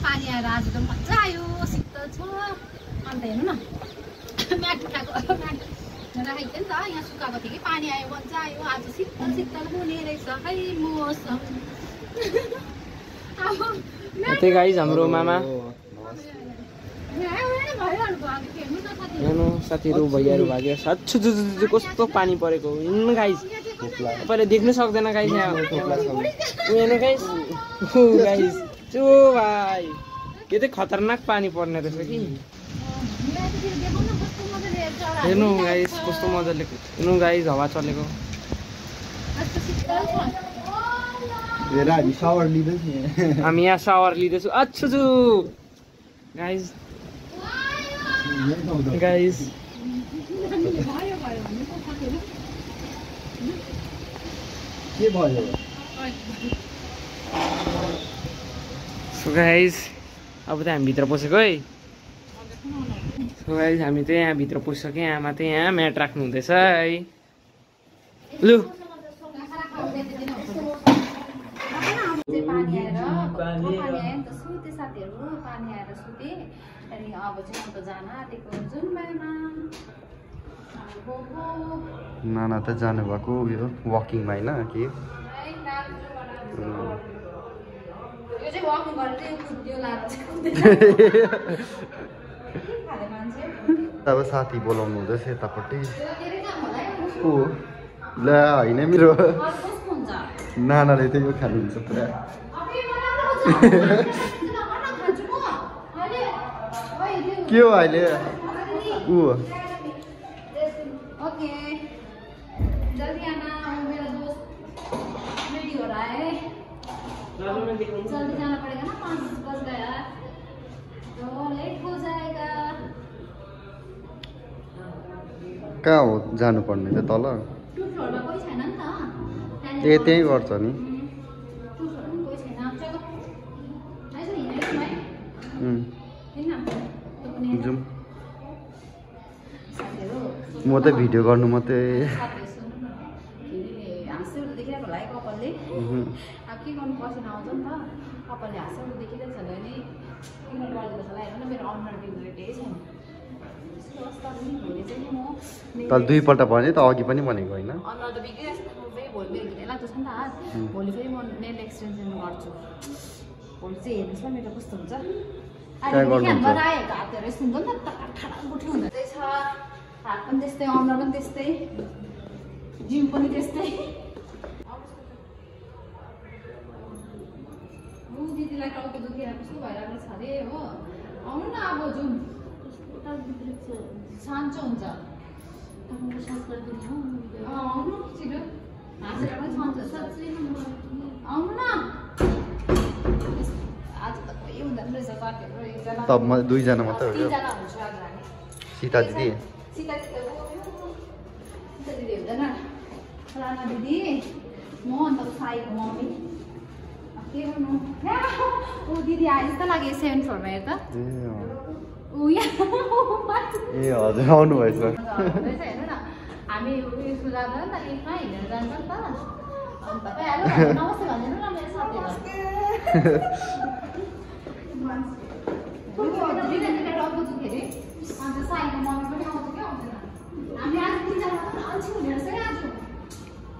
पानी आएर आज त मजा आयो शीतल छ अन्त हेर्नु न म्याट उठाएको म्याट राखेको थियो नि त यहाँ सुकाएको थियो कि पानी आयो मजा आयो आज शीतल शीतल हुने रहेछ है मौसम त्यही गाइस हाम्रो मामा हेर्नु साथीहरू भैयाहरू भाग्यो साच्छु कस्तो पानी परेको हिँड्नु गाइस तपाईँले देख्नु सक्दैन गाइस यहाँ उयो गाइस गाइस चो भाइ यो चाहिँ खतरनाक पानी पर्ने रहेछ कि हेर्नु गाइस कस्तो मजाले हेर्नु गाइस हावा चलेको हामी यहाँ सावर लिँदैछु अच्छु गाइस गाइस के भयो सो गाइस अब त हामी भित्र पसेको है सो गाइस हामी चाहिँ यहाँ भित्र पसिसक्यो आमा चाहिँ यहाँ म्याट राख्नु हुँदैछ है लु नाना त जानुभएको यो वकिङमा होइन के अब साथी बोलाउनु हुँदैछ यतापट्टि को ल होइन मेरो नानाले चाहिँ यो खानुहुन्छ पुरा के हो अहिले ऊ जल्दी जाना पड़ेगा ना 5 बज गया तो लेट हो जाएगा कहाँ हो जानुपर्ने त तल टु फ्लोरमा कोही छैन नि त ए त्यही गर्छ नि टु फ्लोरमा कोही छैन चलो आइज हिँड्नु भाइ हिँड्न जाउँ म त भिडियो गर्नु मात्रै हाँस्यहरू देखिरहेको होला है कपालले अब के गर्नु पसिना आउँछ नि त कपालले हाँस्यहरू देखिरहेको छ भने किन गरिदिएको छ होला हेर्नु न मेरो अनुहार बिग्रेकै छैन भोलि चाहिँ म तर दुईपल्ट भने त अघि पनि भनेको होइन अनुहार त बिग्रिरहेको छ फेरि भोलि मेरो घिनै लाग्छ नि त हात भोलि फेरि म नेल एक्सटेन्सन गर्छु भोलि चाहिँ हेर्नुहोस् न मेरो कस्तो हुन्छ हातहरू यस्तो हुन्छ नि त ठाडा गुठी हुँदो रहेछ हात पनि त्यस्तै अनुहार पनि त्यस्तै जिउ पनि त्यस्तै दिदीलाई टाउको दुखिरहेको कस्तो भइरहेको छ अरे हो आउनु न अब जाउँ सन्चो हुन्छ आउनु छिटो हाँसेर पनि सन्चो आउनु न आज त कोही हुँदैन रहेछ साथीहरू एकजना त दुईजना मात्रै हो तिनजना हुन्छ आज हामी सीता दिदी सीता दिदी हुँदैन राना दिदी म अन्त साईको मम्मी के गर्नु ऊ दिदी आए जस्तो लाग्यो 7 फ्लोरमा हेर त ऊ ए हजुर आउनु भएछ हेर्नु न हामी उयसको जाँदैन नि त लिफ्टमा हिँडेर जान्छ नि त अन्त नमस्ते भनिदिनु न मेरो साथीहरूलाई रक्को दुख्यो अरे अन्त साईको मम्मी पनि आउँछ कि आउँदैन हामी आज तिनजना मात्रै अल्छी हुने रहेछ क्या आज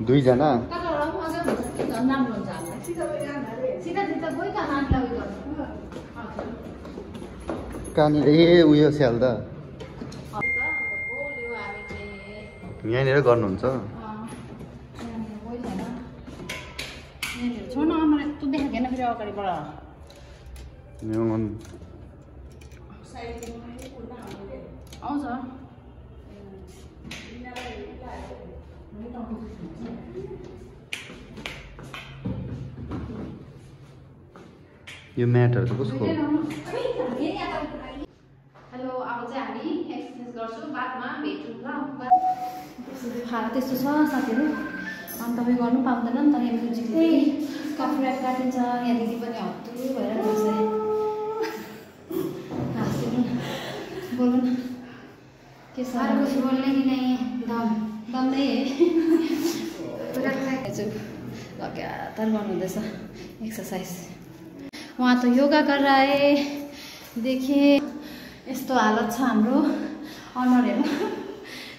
दुईजना कताबाट मजा हुन्छ झन् राम्रो हुन्छ हामीलाई सिधा सिधा गइ कहाँ नानीलाई उयो गर्नु कहाँनिर ए उयो स्याल्दा यहाँनिर गर्नुहुन्छ छोड न मलाई तँ देखाएको होइन फेरि अगाडिबाट आउँछ यो म्याटहरू चाहिँ कसको हेलो अब चाहिँ हामी एक्सर्साइज गर्छौँ बादमा भेटौँ ल खाना त्यस्तो छ साथीहरू अनि तपाईँ गर्नु पाउँदैन नि त यहाँ म्युजिकले कपिराइट काटिन्छ यहाँ दिदी पनि हत्तु भएर बस्छ हाँसिनु बोल्नु न के छ बोल्ने कि नै दम दम्दै लगातार गर्नुहुँदैछ एक्सर्साइज वहाँ तो योगा कर रहा है। देखिए यस्तो हालत छ हाम्रो अनुहारहरू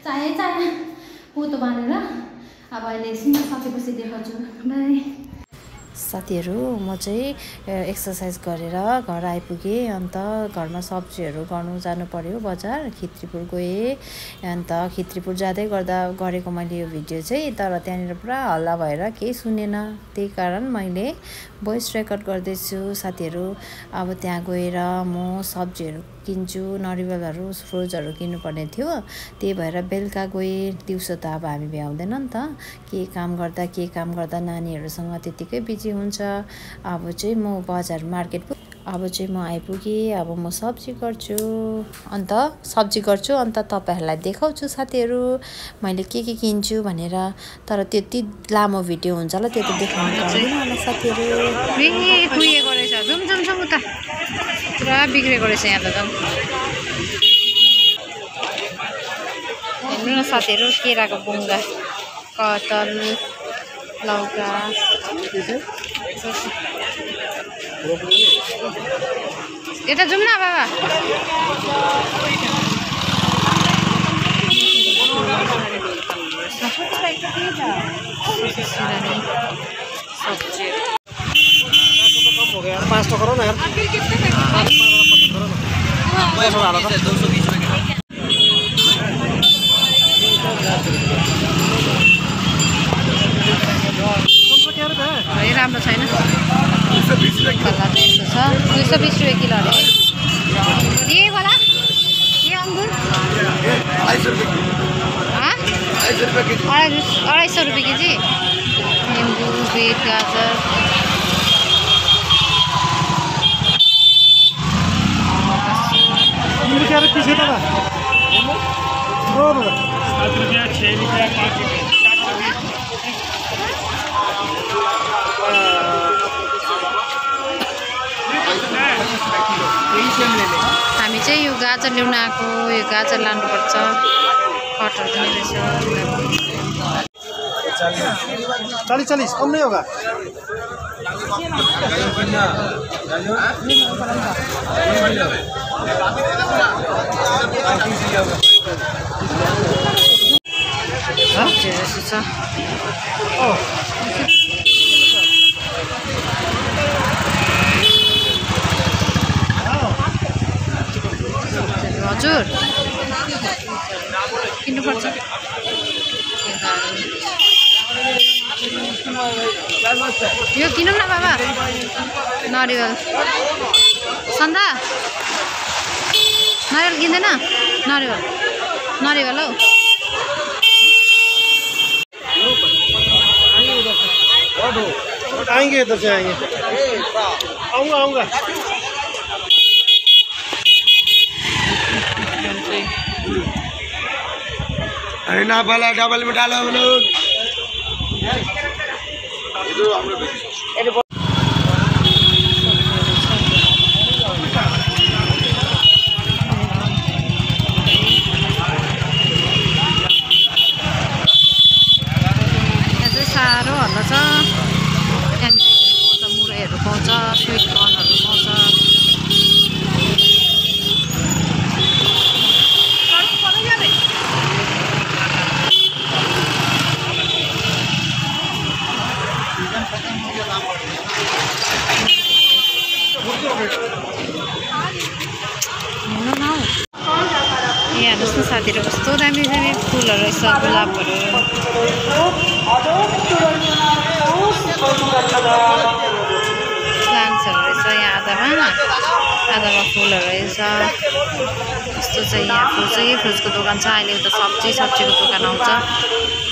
चाहे पोतो बाँधेर। अब अहिले एकछिन सकेपछि देखाउँछु। बाई साथीहरू, म चाहिँ एक्सर्साइज गरेर घर आइपुगेँ। अन्त घरमा सब्जीहरू गर्नु जानु पर्यो बजार। खित्रीपुर गएँ। अन्त खित्रीपुर जाँदै गरेको मैले यो भिडियो चाहिँ, तर त्यहाँनिर पुरा हल्ला भएर केही सुनेन। त्यही कारण मैले भोइस रेकर्ड गर्दैछु। साथीहरू, अब त्यहाँ गएर म सब्जीहरू किन्छु, नरिवलहरू फ्रुट्सहरू किन्नुपर्ने थियो। त्यही भएर बेलुका गएँ। दिउँसो त अब हामी भ्याउँदैन नि त, के काम गर्दा नानीहरूसँग त्यतिकै बिजी हुन्छ। अब चाहिँ म बजार मार्केट अब चाहिँ म आइपुगेँ। अब म सब्जी गर्छु। अन्त तपाईँहरूलाई देखाउँछु साथीहरू मैले के किन्छु भनेर। तर त्यति लामो भिडियो हुन्छ होला, त्यो त देखाउनु पाउँदैन होला साथीहरू। कुहिएको रहेछ, जुम उता पुरा बिग्रेको रहेछ यहाँ त। हेर्नु न साथीहरू, केराको बुङ्गा, कटल, लौका। यता जाउँ न बाबा। राम्रो छैन। 220 रुपियाँ किलो अरे। ये वाला ये अंगूर 250 रुपियाँ केजी। नींबू, बीट, गाजर। हामी चाहिँ यो गाजर ल्याउन आएको। यो गाजर लानुपर्छ। कटहर पनि रहेछ। 40 कम नहीं होगा। हजुर किन्नुपर्छ। यो किनौँ न बाबा, नरिवल। सन्दा नरिवल किन्दैन? नरिवल हौ। आएंगे इधर से आएंगे। आऊँगा। अरे ना वाला डबल में डालो हम लोग। साह्रो हल्ला छ। त्यहाँनिर मुरैहरू पाउँछ, स्विट कर्नहरू पाउँछ। यहाँ हेर्नुहोस् न साथीहरू, कस्तो दामी फुलहरू रहेछ, गुलाबहरू। प्लान्ट्सहरू रहेछ यहाँ आधामा फुलहरू रहेछ। यस्तो चाहिँ यहाँ फ्रुट्सको दोकान छ। अहिले उता सब्जीको दोकान आउँछ।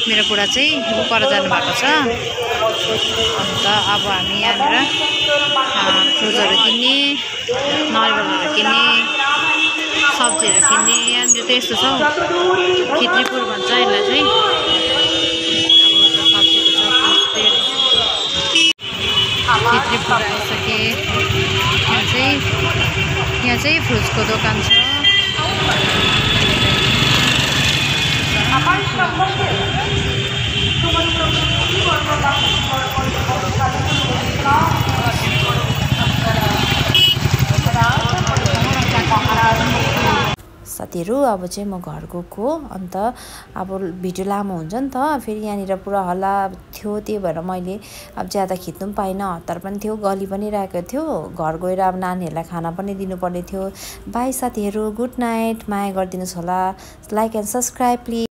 मेरो बुढा चाहिँ पर जानुभएको छ। अन्त अब हामी यहाँनिर फ्रुट्सहरू किन्ने, नरिवलहरू किन्ने, सब्जीहरू किन्ने। यहाँनिर त यस्तो छ हौ, खित्रीपुर भन्छ यसलाई चाहिँ। खित्रीपुर आइसके। यहाँ चाहिँ फ्रुट्सको दोकान छ। साथीहरू अब चाहिँ म घर गएको अन्त अब भिडियो लामो हुन्छ नि त फेरि यहाँनिर पुरा हल्ला थियो त्यही भएर मैले अब ज्यादा खिच्नु पनि पाइनँ हतार पनि थियो गली पनि रहेको थियो घर गएर अब नानीहरूलाई खाना पनि दिनुपर्ने थियो बाई साथीहरू गुड नाइट माया गरिदिनुहोस् होला लाइक एन्ड सब्सक्राइब प्लिज